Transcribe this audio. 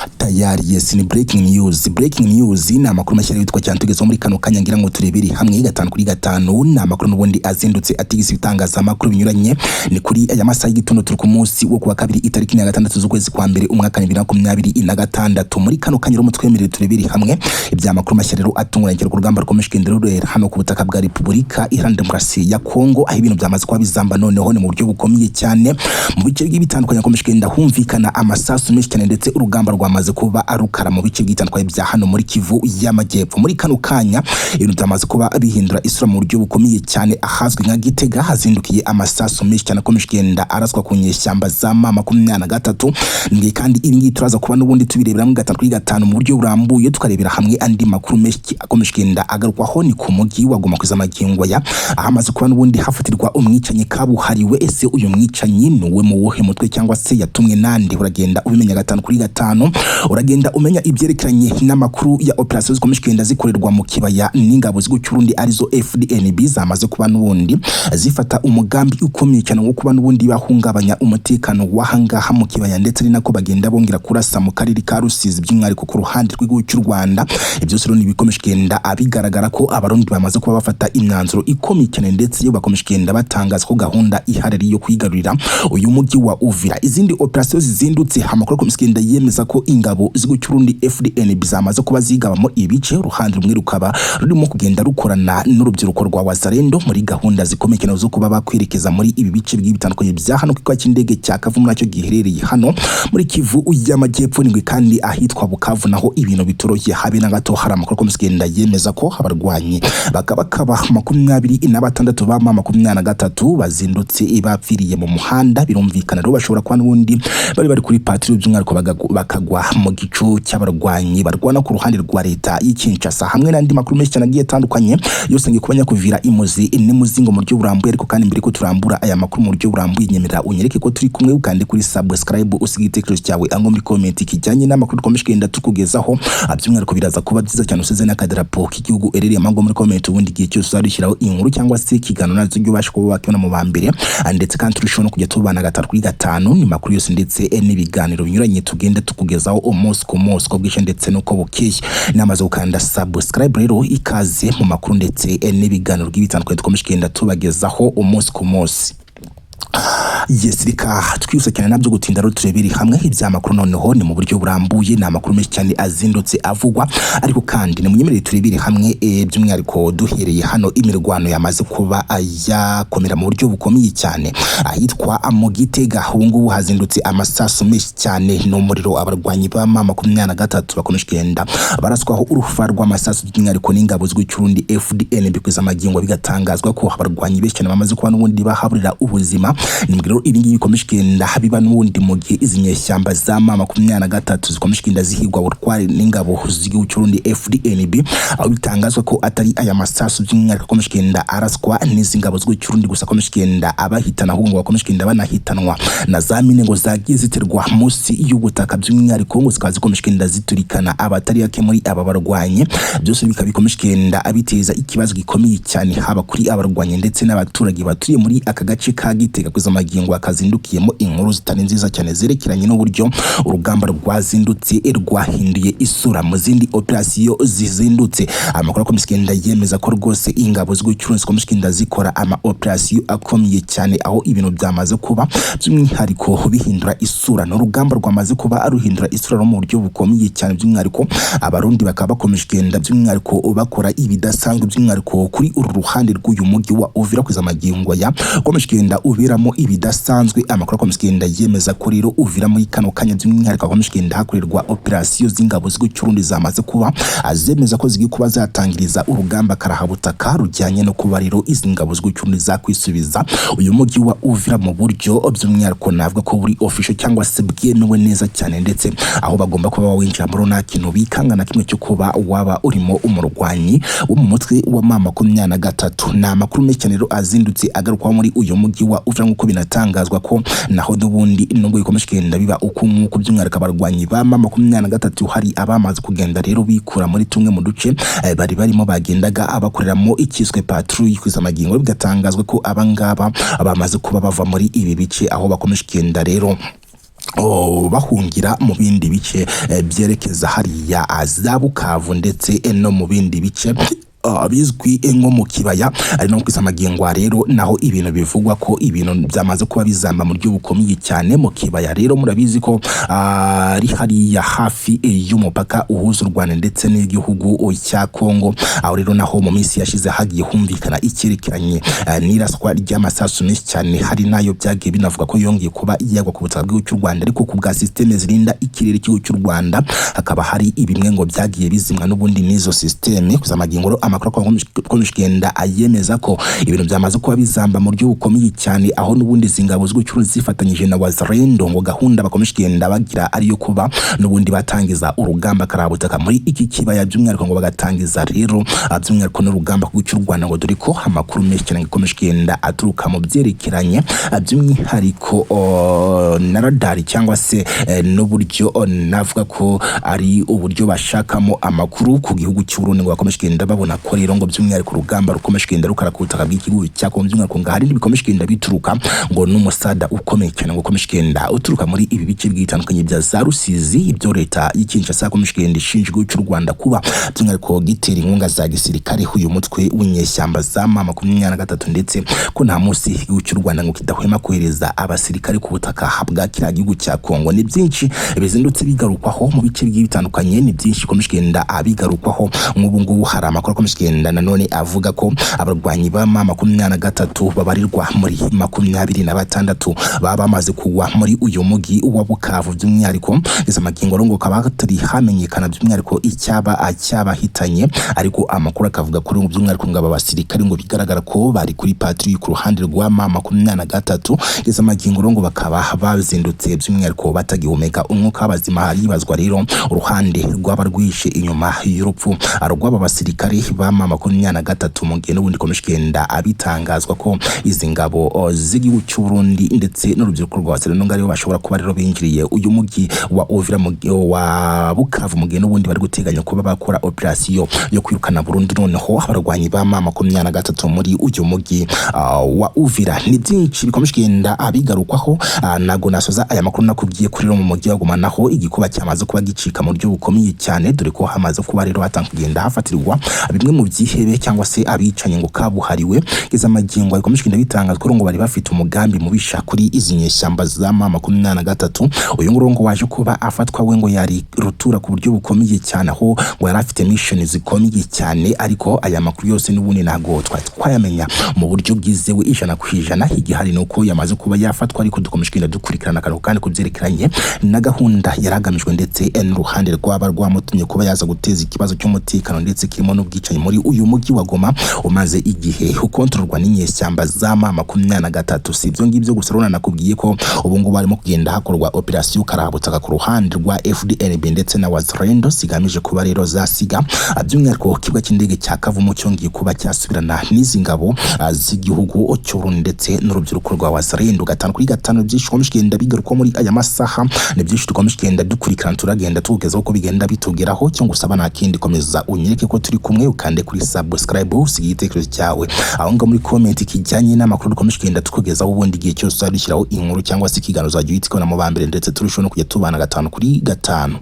Tayari, yes, ni breaking news. Breaking news ni amakuru mashya yitwa cyane tugezeho muri kano kanya, ngira ngo turebere hamwe gatanu kuri gatanu. Ni amakuru n'ubundi azindutse atigisa ibitangazamakuru binyuranye. Ni kuri aya masaha y'igitondo, turi ku munsi wo kuwa kabiri, itariki ya 6 z'ukwezi kwa mbere, umwaka 2026. Muri kano kanya rero mutwemerere turebere hamwe ibya makuru mashya rero atunguranye ku rugamba rukomeje kugenda rurera hano ku butaka bwa Repubulika Iharanira Demokarasi ya Kongo, aho ibintu byamaze kuba bizamba noneho ni mu buryo bukomeye cyane. Mu bice bigiye bitandukanye hakomeje kugenda humvikana amasasu menshi cyane, ndetse urugamba rwamaze kuba arukara mu bice bitandukanye bya hano muri Kivu y'Amajyepfo. Muri kano kanya ibintu byamaze kuba bihindura isura mu buryo bukomeye cyane. Ahazwi nka Gitega hazindukiye amasasu menshi cyane akomeje kugenda araswa ku nyeshyamba za M23. Ngiye kandi ibi ngibi turaza kuba n'ubundi tubirebera muri gatanu kuri gatanu mu buryo burambuye, tukarebera hamwe andi makuru menshi akomeje kugenda agarukwaho. Ni ku mujyi wa Goma kugeza magingo aya, ahamaze kuba n'ubundi hafatirwa umwicanyi kabuhariwe. Ese uyu mwicanyi ni uwe mu wuhe mutwe, cyangwa se yatumwe nande? Uragenda ubimenya gatanu kuri gatanu. Uragenda umenya ibyerekeranye n'amakuru ya operasiyo zikomeje kugenda zikorerwa mu kibaya n'ingabo z'igihugu cy'Uburundi, arizo FDNB, zamaze kuba n'ubundi zifata umugambi ukomeye cyane wo kuba n'ubundi bahungabanya umutekano w'ahangaha mu kibaya, ndetse ari nako bagenda bongera kurasa mu karere ka Rusizi, by'umwihariko ku ruhande rw'igihugu cy'u Rwanda. Ibyo byose rero ni ibikomeje kugenda bigaragara ko Abarundi bamaze kuba bafata imyanzuro ikomeye cyane, ndetse yo bakomeje kugenda batangaza ko gahunda ihari ari iyo kwigarurira uyu mujyi wa Uvira. Izindi operasiyo zizindutse, amakuru akomeje kugenda yemeza ko ingabo z'igihugu cy'Uburundi FDNB zamaze kuba zigabamo ibice, uruhande rumwe rukaba rurimo kugenda rukorana n'urubyiruko rwa Wazalendo muri gahunda zikomeye cyane zo kuba bakwerekeza muri ibi bice bigiye bitandukanye bya hano ku kibuga cy'indege cya Kavumu, nacyo giherereye hano muri Kivu y'Amajyepfo. Ningwe kandi ahitwa Bukavu naho ibintu bitoroshye habe na gato. Hari amakuru akomeje kugenda yemeza ko abarwanyi bakaba 26 ba M23 bazindutse bapfiriye mu muhanda. Birumvikana rero bashobora kuba n'ubundi bari kuri patrouille, by'umwihariko bakagwa mu gicu cy'abarwanyi barwana ku ruhande rwa leta y'i Kinshasa, hamwe n'andi makuru menshi cyane agiye atandukanye yose ngiye kuba nyakuvira imuzi n'imuzingo mu buryo burambuye. Ariko kandi mbere ko turambura aya makuru mu buryo burambuye, nyemerera unyereke ko turi kumwe, ukande kuri subscribe, usiga igitekerezo cyawe aho muri comment kijyanye n'amakuru dukomeje kugenda tukugezaho. By'umwihariko biraza kuba byiza cyane usize n'akadarapo k'igihugu erereyemo aho muri comment, ubundi igihe cyose uzadushyiraho inkuru cyangwa se ikiganiro nazo ujye ubasha kuba wakibona mu ba mbere. Ndetse kandi turushaho no kujya tubana gatanu kuri gatanu. Ni makuru yose ndetse n'ibiganiro binyuranye tugenda tukugezaho umunsi ku munsi, uko bwije ndetse n'uko bukeye. Namaze gukanda subscribe rero, ikaze mu makuru ndetse n'ibiganiro bitandukanye dukomeje kugenda tubagezaho umunsi ku munsi. Yes, reka twihuse cyane nabyo gutinda rero, turebere hamwe ibyamakuru noneho ni mu buryo burambuye. Ni amakuru menshi cyane azindutse avugwa, ariko kandi nimunyemerere turebere hamwe by'umwihariko duhereye hano imirwano yamaze kuba yakomera mu buryo bukomeye cyane ahitwa mu Gitega. Ubu ngubu hazindutse amasasu menshi cyane n'umuriro. Abarwanyi ba M23 bakomeje kugenda baraswaho urufa rw'amasasu, by'umwihariko n'ingabo z'igihugu cy'Uburundi FDN. Bikwiza amagingo bigatangazwa ko abarwanyi benshi cyane bamaze kuba n'ubundi bahaburira ubuzima. Ni rero ibi ngibi bikomeje kugenda biba n'ubundi mu gihe izi nyeshyamba za M23 zikomeje kugenda zihigwa butwari n'ingabo z'igihugu cy'Uburundi FDNB, aho bitangazwa ko atari aya masasu by'umwihariko akomeje kugenda araswa n'izi ngabo z'igihugu cy'Uburundi gusa akomeje kugenda abahitana, ahubwo ngo bakomeje kugenda banahitanwa na za mine ngo zagiye ziterwa munsi y'ubutaka, by'umwihariko ngo zikaba zikomeje kugenda ziturikana abatari bake muri aba barwanyi. Byose bikaba bikomeje kugenda abiteza ikibazo gikomeye cyane, haba kuri abarwanyi ndetse n'abaturage baturiye muri aka gace ka Gitega. Kugeza magingo akazindukiyemo inkuru zitari nziza cyane zerekeranye n'uburyo urugamba rwazindutse rwahinduye isura. Mu zindi operasiyo zizindutse, amakuru akomeje kugenda yemeza ko rwose ingabo z'igihugu cy'Uburundi zikomeje kugenda zikora ama operasiyo akomeye cyane, aho ibintu byamaze kuba by'umwihariko bihindura isura. Ni urugamba rwamaze kuba ruhindura isura no mu buryo bukomeye cyane, by'umwihariko Abarundi bakaba bakomeje kugenda by'umwihariko bakora ibidasanzwe, by'umwihariko kuri uru ruhande rw'uyu mujyi wa Uvira. Kugeza magingo aya ukomeje kugenda uberamo ibidasanzwe. Amakuru akomeje kugenda yemeza ko rero Uvira muri kano kanya by'umwihariko hakomeje kugenda hakorerwa operasiyo z'ingabo z'igihugu cy'Uburundi zamaze kuba zemeza ko zigiye kuba zatangiriza urugamba karahabutaka rujyanye no kuba rero izi ngabo z'igihugu cy'Uburundi zakwisubiza uyu mujyi wa Uvira mu buryo by'umwihariko navuga ko buri official cyangwa se bwemewe neza cyane, ndetse aho bagomba kuba bawinjira muri nta kintu bikanga na kimwe cyo kuba waba urimo umurwanyi wo mu mutwe wa M23. Ni amakuru menshi cyane rero azindutse agarukwaho muri uyu mujyi wa Uvira, nk'uko binatangazwa ko naho n'ubundi nubwo bikomeje kugenda biba uku nk'uko, by'umwihariko abarwanyi ba M23 hari abamaze kugenda rero bikura muri tumwe mu duce bari barimo bagendaga abakoreramo ikiswe patrouille. Kugeza magingo bigatangazwa ko abangaba bamaze kuba bava muri ibi bice, aho bakomeje kugenda rero Bahungira mu bindi bice byerekeza hariya za Bukavu ndetse no mu bindi bice bizwi nko mu kibaya. Ari no kwisa magingwa rero naho ibintu bivugwa ko ibintu byamaze kuba bizamba mu buryo bukomeye cyane mu kibaya. Rero murabizi ko ari hariya hafi y'umupaka uhuza u Rwanda ndetse n'igihugu cya Kongo. Aho rero naho mu minsi yashize hagiye humvikana icyerekeranye n'iraswa ry'amasasu menshi cyane, hari nayo byagiye binavuga ko yongeye kuba yagwa ku butaka bw'igihugu cy'u Rwanda, ariko ku bwa système zirinda ikirere cy'igihugu cy'u Rwanda hakaba hari ibimwe ngo byagiye bizimwa n'ubundi n'izo système. Kuza magingo rero amakuru akomeje kugenda ayemeza ko ibintu byamaze kuba bizamba mu buryo bukomeye cyane, aho n'ubundi izi ngabo z'ubucuruzi zifatanyije na Wazalendo ngo gahunda bakomeje kugenda bagira ariyo kuba n'ubundi batangiza urugamba karabutaka muri iki kibaya, by'umwihariko ngo bagatangiza rero by'umwihariko n'urugamba ku cy'u Rwanda, ngo dore ko amakuru menshi cyane akomeje kugenda aturuka mu byerekeranye by'umwihariko na radari cyangwa se n'uburyo navuga ko ari uburyo bashakamo amakuru ku gihugu cy'u Burundi, ngo bakomeje kugenda babona ko rero ngo by'umwihariko urugamba rukomeje kugenda rukara ku butaka bw'igihugu cya Kongo, by'umwihariko ngo hari n'ibikomeje kugenda bituruka ngo n'umusada ukomeye cyane ngo ukomeje kugenda uturuka muri ibi bice bitandukanye bya za Rusizi, ibyo leta y'i Kinshasa yakomeje kugenda ishinja igihugu cy'u Rwanda kuba by'umwihariko gitera inkunga za gisirikare uyu mutwe w'inyeshyamba za M23, ndetse ko nta munsi igihugu cy'u Rwanda ngo kidahwema kohereza abasirikare ku butaka bwa kiriya gihugu cya Kongo. Ni byinshi bizindutse bigarukwaho mu bice bigiye bitandukanye, ni byinshi bikomeje kugenda bigarukwaho. Nk'ubu ngubu hari amakuru akomeje kugenda nanone avuga ko abarwanyi ba M23 babarirwa muri 26 baba bamaze kugwa muri uyu mugi wa Bukavu by'umwihariko. Ndetse amagingo rero ngo kaba hatari hamenyekana by'umwihariko icyaba cyabahitanye, ariko amakuru akavuga ko by'umwihariko ngo aba basirikare ngo bigaragara ko bari kuri patrouille ku ruhande rwa M23, ndetse amagingo rero ngo bakaba bazindutse by'umwihariko batagihumeka umwuka w'abazima. Haribazwa rero uruhande rwaba rwishe inyuma y'urupfu rw'aba basirikare ba M23, mu gihe n'ubundi ikomeje kugenda abitangazwa ko izi ngabo z'igihugu cy'u Burundi ndetse n'urubyiruko rwa Wazalendo aribo bashobora kuba rero binjiriye uyu mujyi wa Uvira wa Bukavu, mu gihe n'ubundi bari guteganya kuba bakora operation yo kwirukana burundu noneho abarwanyi ba M23 muri uyu mujyi wa Uvira. Ni byinshi bikomeje kugenda abigarukwaho. Ntago nasoza aya makuru nakubwiye kuri mu mujyi wa Goma naho igikuba cyamaze kuba gicika mu buryo bukomeye cyane, dore ko hamaze kuba rero hatanga kugenda hafatirwa bimwe mu byihebe cyangwa se abicanyi ngo kabuhariwe. Kugeza amagingo bikomeje kugenda bitangazwa ngo bari bafite umugambi mubisha kuri izi nyeshyamba za M23. Uyu nguyu ngo waje kuba afatwa we ngo yari rutura ku buryo bukomeye cyane, aho ngo yari afite mission zikomeye cyane, ariko aya makuru yose n'ubundi ntabwo twayamenya mu buryo bwizewe 100%. Igihari ni uko yamaze kuba yafatwa, ariko dukomeje kugenda dukurikirana akantu kandi ku byerekeranye na gahunda yaragamijwe ndetse n'uruhande rwaba rwamutumye kuba yaza guteza ikibazo cy'umutekano ndetse kirimo n'ubwicanyi muri uyu mujyi wa Goma umaze igihe ukontororwa n'inyeshyamba za M23. Si ibyo ngibyo gusa rero, nakubwiye ko ubu ngubu harimo kugenda hakorwa operation karabutaka ku ruhande rwa FDNB ndetse na Wazalendo zigamije kuba rero zasiga by'umwihariko ikibuga cy'indege cya Kavumu cyongeye kuba cyasubirana n'izi ngabo z'igihugu cy'u Burundi ndetse n'urubyiruko rwa Wazalendo. 5 kuri 5 byinshi dukomeje kugenda bigaruka muri aya masaha, ni byinshi dukomeje kugenda dukurikirana, turagenda tugezaho uko bigenda bitugeraho. Cyo ngusaba nta kindi, komeza unyereke ko turi kumwe, ukande kuri subscribe, usige igitekerezo cyawe aho ngaho muri comment kijyanye n'amakuru dukomeje kugenda tukugezaho. Ubundi igihe cyose uzadushyiraho inkuru cyangwa se ikiganiro uzajya uhita ukibona mu ba mbere, ndetse turushaho no kujya tubana 5 kuri 5.